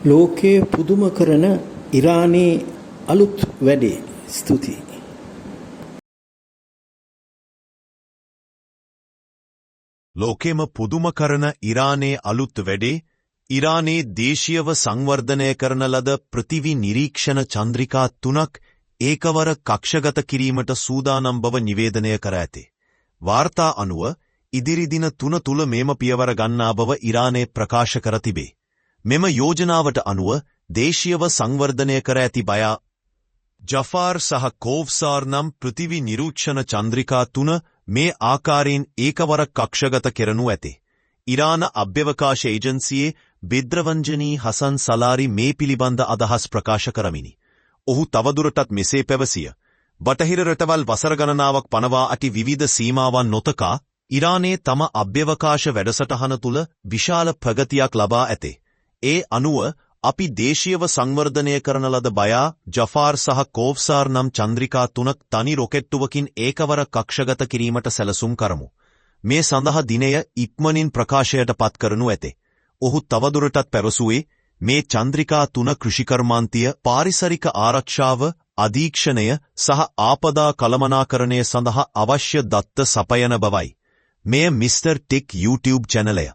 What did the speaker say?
ලෝකය පුදුම කරන ඉරානයේ අලුත් වැඩේ. ස්තුතියි. ලෝකෙම පුදුම කරන ඉරානයේ අලුත් වැඩේ. ඉරානයේ දේශීයව සංවර්ධනය කරන ලද පෘථිවි නිරීක්ෂණ චන්ද්‍රිකා තුනක් ඒකවර කක්ෂගත කිරීමට සූදානම් බව නිවේදනය කර ඇතේ. වාර්තා අනුව ඉදිරි දින 3 තුල මෙම පියවර ගන්නා බව ඉරානය ප්‍රකාශ කර තිබේ. මෙම යෝජනාවට අනුව දේශීයව සංවර්ධනය කර ඇති බයා, ජෆාර් සහ කෝව්සාර් නම් පෘථිවි නිරීක්ෂණ චන්ද්‍රිකා තුන මේ ආකාරයෙන් ඒකවර කක්ෂගත කෙරනු ඇතේ. ඉරාන අභ්‍යවකාශ ඒජන්සියේ බිද්‍රවංජනී හසන් සලාරි මේ පිළිබඳ අදහස් ප්‍රකාශ කරමිනි. ඔහු තවදුරටත් මෙසේ පැවසිය. බටහිර රටවල් වසර ගණනාවක් පනවා ඇති විවිධ සීමාවන් නොතකා ඉරානයේ තම අභ්‍යවකාශ වැඩසටහන තුළ විශාල ප්‍රගතියක් ලබා ඇතේ. ඒ අනුව අපි දේශීයව සංවර්ධනය කරන ලද බයා, ජෆාර් සහ කෝව්සාර් නම් චන්ද්‍රිකා තුනක් තනි රොකෙට්ටුවකින් ඒකවර කක්ෂගත කිරීමට සැලසුම් කරමු. මේ සඳහා දිනය ඉක්මනින් ප්‍රකාශයට පත් කරනු ඇතේ. ඔහු තවදුරටත් පැවසුවේ මේ චන්ද්‍රිකා තුන කෘෂිකර්මාන්තය, පාරිසරික ආරක්ෂාව, අධීක්ෂණය සහ ආපදා කළමනාකරණය සඳහා අවශ්‍ය දත්ත සපයන බවයි. මෙය මිස්ටර් ටෙක් YouTube චැනලය.